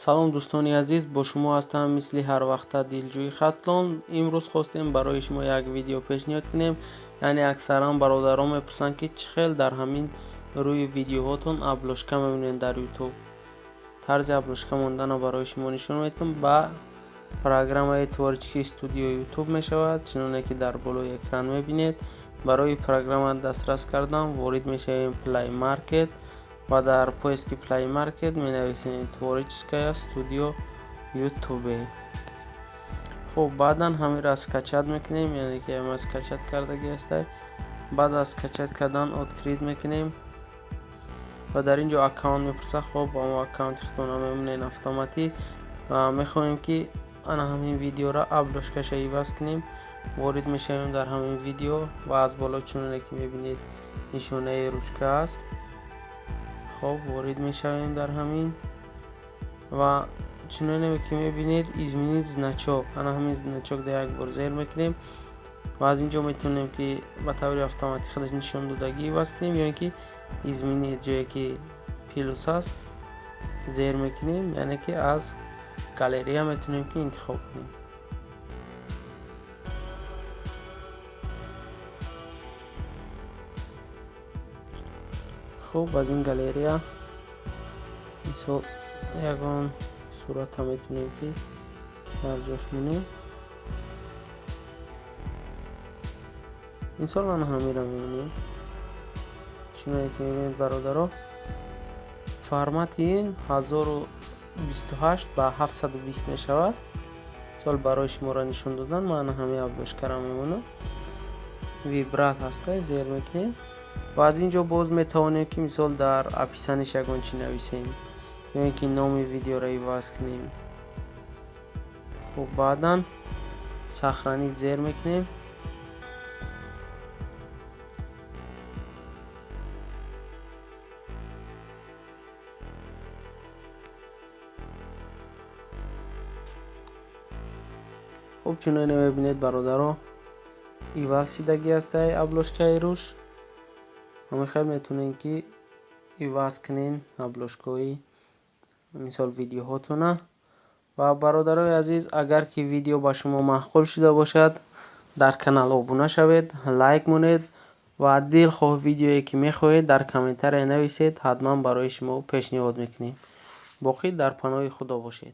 Салом, дӯстони азиз, бо шумо ҳастам мисли ҳар вақта Дилҷӯи Хатлон. Имрӯз хостем барои шумо як видео пешниҳод кунем. Яъне аксаран бародарон мепурсанд, ки чӣ хел дар ҳамин рӯи видеоҳотон обложка мебинед дар Ютуб. Тарзи обложка монданро барои шумо нишон медиҳам. Ба программаи Творческий студио Ютуб мешавад, чуноне ки дар болои экран мебинед. Барои программа дастрас кардан ворид мешавем Play Market ва дар поиски Play Market менависем Творческая студио Ютубе. Хуб, баъдан ҳаминро скачать мекунем, яъне ки ама скачать кардагӣ ҳастай. Баъд аз скачать кардан открыть мекунем ва дар ин ҷо аккаунт мепурсад. Хуб, мо аккаунти худтона мемонем автоматӣ ва мехоҳем, ки ана ҳамин видеоро обложкаша иваз кунем. Ворид мешавем дар ҳамин видео ва аз боло, чуноне ки мебинед, нишонаи ручка аст. Хоб, ворид мешавем дар ҳамин ва чуноне ки мебинед, изменить значок, ана ҳамин значок да як бор зер мекунем ва аз ин ҷо метавонем, ки ба таври автоматӣ худаш нишон додагӣ иваз кунем ё ин ки изменить, ҷое ки плюс аст, зер мекунем, яъне ки аз галерея метавонем, ки интихоб кунем. Хуб, аз ин галерея мисол ягон сурата метавонем, ки дар ҷош монем. Мисол, ана ҳаминро мебинем. Чуноне ки мебинед, бародаро, формати ин 1028 ба 720 мешавад. Мисол, барои шуморо нишон додан ман ана ҳамин обложкаро мемонам. Выбрать ҳастай, зер мекунем ва аз ин ҷо боз метавонем, ки мисол дар описаниш ягон чӣ нависем ё ин ки номи видеоро иваз кунем. Хуб, баъдан сохранить зер мекунем. Хуб, чуноне мебинед, бародаро, иваз шидагӣ ҳастай обложкаи рӯш. Ҳамин хел метавонем, ки иваз кунем обложкаҳои мисол видеоҳотона. Ва бародарои азиз, агар ки видео ба шумо маъқул шуда бошад, дар канал обуна шавед, лайк монед ва дилхоҳ видеое ки мехоҳед, дар комментария нависед, ҳатман барои шумо пешниҳод мекунем. Боқӣ дар паноҳи Худо бошед.